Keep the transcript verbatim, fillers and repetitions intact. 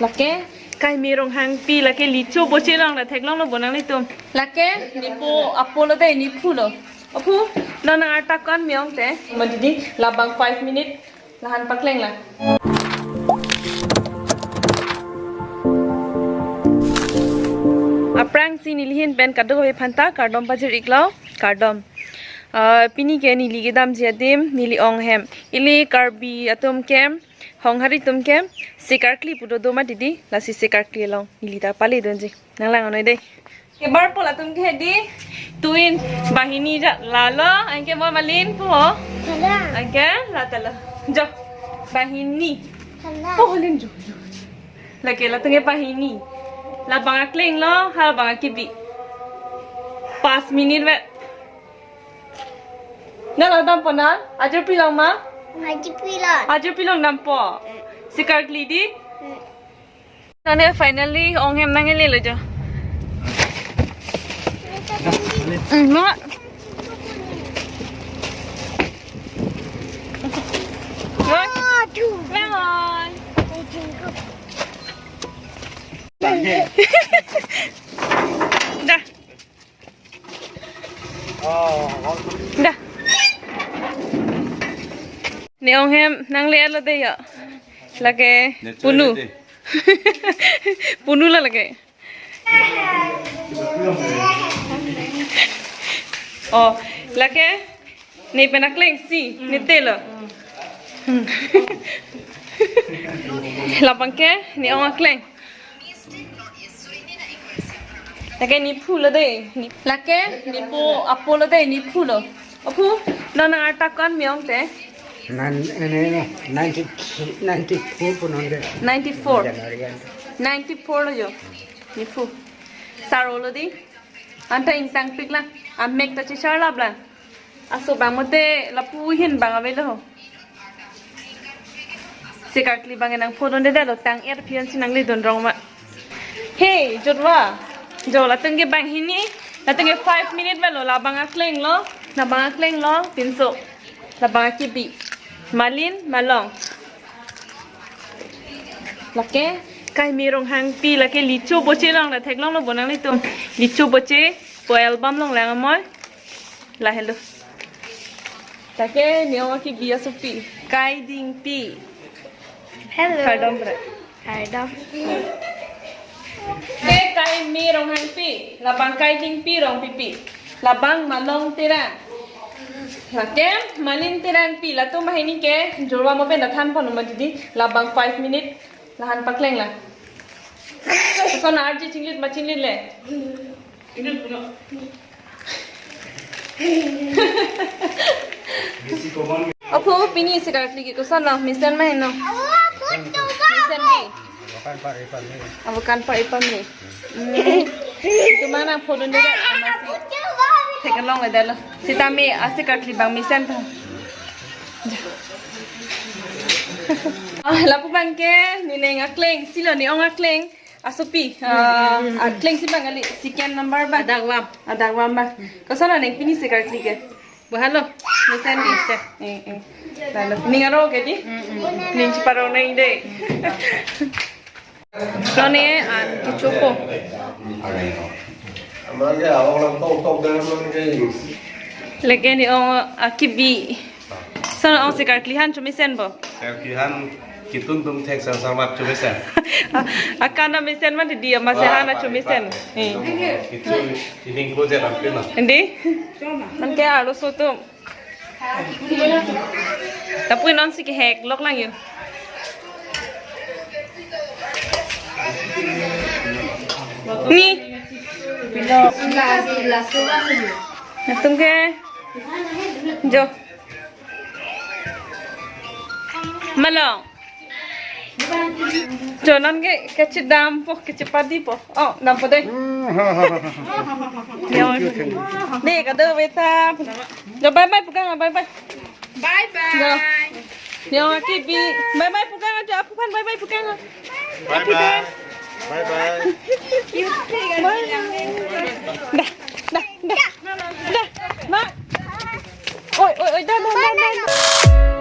Lake, Kaimi Ronghangpi, lake Licho Boche along ta theklonglo bo nanglitum. Lake, nepo apo lo dei, nephu lo. Aphu, non nang arta ko-an me-ong te. Ma didi, labang five minute, lahan pakleng lang. Aphrangsi neli ahin pen kadokave aphanta kardom pajir-iklo, kardom. Ah, pini ke neli kedamji adim, neli ong ahem. Ili Karbi atum ke, Honghari atum ke, Sekarkli pu do do ma didi, lasi Sekarkli along neli ta pale dunji. Nang lang-onnoi dei. Kebar po latum ke dei, tuin banghini ja lalo, anke mo Malin po. Hala. Anke la ta lo. Jo, banghini. Hala. Po Malin jo, jo. Lake latum ke banghini. Labang akleng lo, halabang akibi. Pas minute vet. Na la dampo na? Ajur pilong ma? Ajur pilong. Ajur pilong dampo. Sekarkli dei? Hmm. Nane finally ong ahem nang-ele lo jo. Hmm, ma. Ma. Aduh. Bye bye. Dah. Dah. Ne ong ahem nangle-et lo dei ya. Lake punu. Punu lo lake. Oh, lake ne pen akleng si, ne te lo. Hmm. Labang ke ne ong akleng. Lake nephu lo dei. Ne-, lake nepo apo lo dei, nephu lo. Aphu, non nang arta ko-an me-ong te. Nan, ene, ninety, ninety-four pu non dei. Ninety-four. January an. Ninety-four lo jo. Nephu. Sar-o lo dei. Anta ingtangpik lang. Amek ta chesar lap lang. Aso bang mote lapu ahin bang avelo ho. Sekarkli bang nang photo de lo, tang-et aphi ansi nangle dun rong ma. Hey, Jodwa. Jo, latum ke banghini, latum ke five minute avelo, labang akleng lo, labang akleng lo, pinso. Labang akibi. Malin, Malong. Lake, Kaimi Ronghangpi, lake Licho Boche along ta theklonglo bo nanglitum. Licho Boche, po album along lang amoi. La hello. Lake ne ong akibi asopi. Kaidingpi. Hello. Kardom bra. Kardom. Ke Kaimi Ronghangpi. Labang Kaidingpi Rongpipi. Labang Malong Terang. Lake Malin Terangpi. Latum banghini ke Jodwa mo pen ta thanpon ma didi. Labang five minute. Lahan pakleng lang. Koson arje chinglit ma chinglit le. Aphu pini Sekarkli ke koson lo, mesen ma heno. Mesen dei. Avo kan par ipar ni. Hmm. Itum nang photo dei, amatsi theklongledet lo. Sitame a-Sekarkli bang mesen tha. Ah, lapu bang ke, ne neng akleng, si lo ne ong akleng. Asopi, ah, akleng si bang kali, second number ba. Adakvam. Adakvam ba. Koson lo neng pini Sekarkli ke? Bo halo. Mesen dei. Eh, eh. Lalo. Ning aro ke dei? Ning chiparong neng dei. Lo ne an kecho po. Amang ke awak lang tok tok dah amang ke. Lake ne ong akibi. Koson ong Sekarkli han chomesen bo. Sekarkli han kitun tum thek sar sar mat chomesen. Akan amesen ma didi amatsi han chomesen. Eh. Itu ining ko je rampin na. Dei? Anke arloso atum. Lapu non si kehek lok lang yo. Ni. Latum ke. Jo. Malong. Jo non ke kachedam po, kachepadi po. Oh, dampo dei. Hmm, ha, ha, ha, ha. Yo. Dei, kadokave ta. Jo, bye bye pu kang, bye bye. Bye bye. Jo. Yo, akibi. Bye bye pu kang, jo, aphu aphan bye bye pu kang. Bye bye. Bye bye. Bye bye. Dah, dah, dah. Dah, ma. Oi, oi, oi, dah, dah, dah, dah.